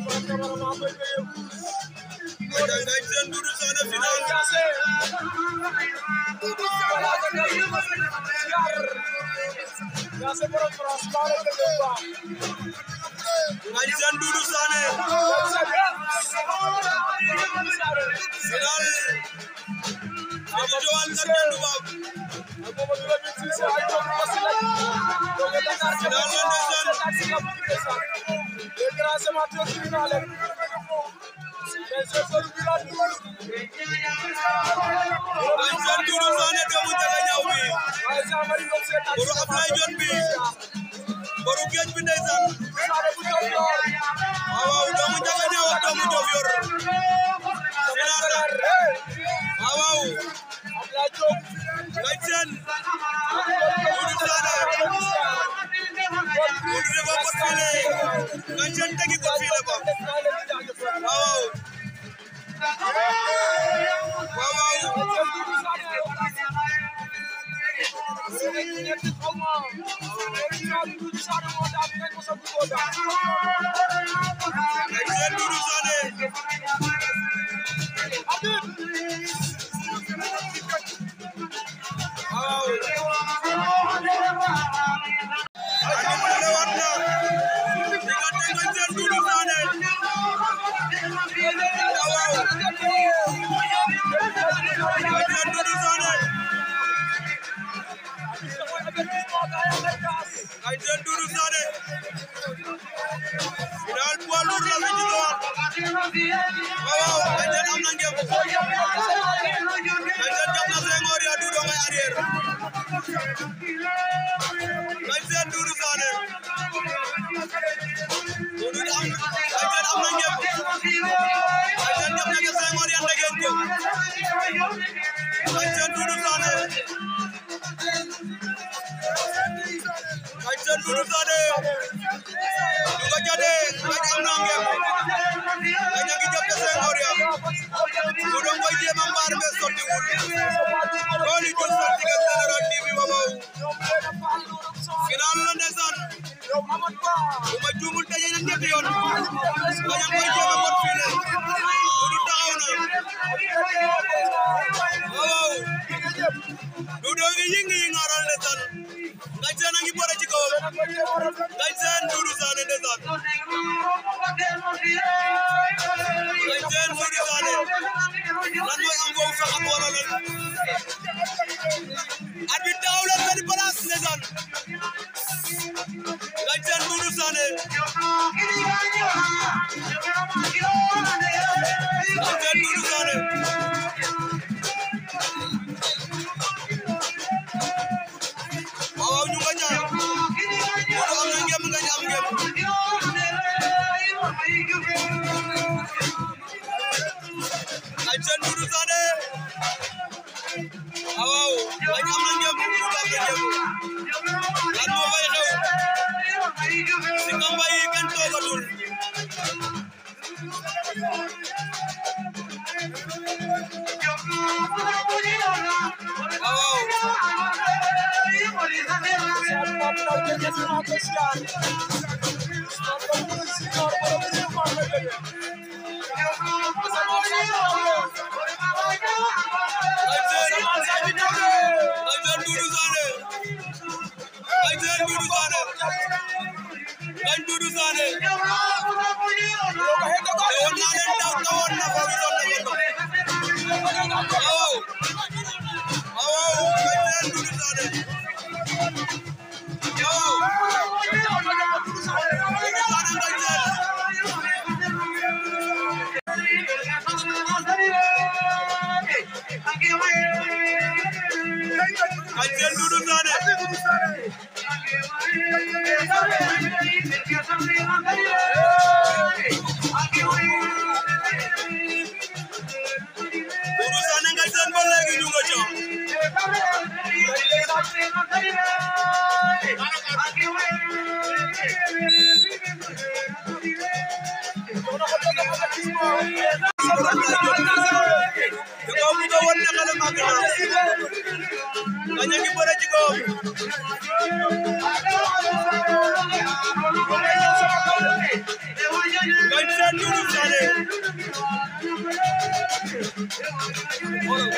Ngagne Doudou Sané final Ngagne Doudou Sané final Joal Ngagne Doubab Doudou Sané doomu Jaga Ñaaw bi boru Ablaye Jon bi boru géej bi ndeysaan waaw doomu Jaga Ñaaw ak doomu Diofior final la waaw Ngagne Doudou Sané Doudou de ba pot file Ngagne tegi ko file ba waaw Ngagne Doudou Sané final poids lourd la fi jëlaat waaw Ngagne am na ngëm Ngagne jàpp na Senghor ya Doudou ngay arrière Ngagne Doudou Sané Doudou am Ngagne am na ngëm Ngagne jàpp na Senghor ya ndegeen ko Ngagne Doudou Sané Ngagne Doudou Sané Juga Jade Ngagne am na ngëm Ngagne ngi jàpp Senghor ya Doudou koy jéem a mbaar be sottiwul loolu jul sotti nga Général TV waaw final la ndeysaan bu ma juumul daje na ñetti yoon Ngagne koy jéem a mot file Doudou taxaw na waaw Doudou ngi yëngi ngaaral ndeysaan Ngagne ngi boole ci kawam Ngagne Doudou Sané ndeysaan Ngagne Doudou Sané lan mooy am boobu sax am wala lan arbitre daaw leen benn place ndeysaan Ngagne Doudou Sané Ngagne Doudou Sané waaw ñu nga ñaan Doudou am na ngëm Ngagne am ngëm Ngagne Doudou Sané waaw Ngagne am na ngëm Doudou am na ngëm lan moo fay xew si kamba yi kenn toogatul waaw Ngagne Doudou Sané Ngagne Wow.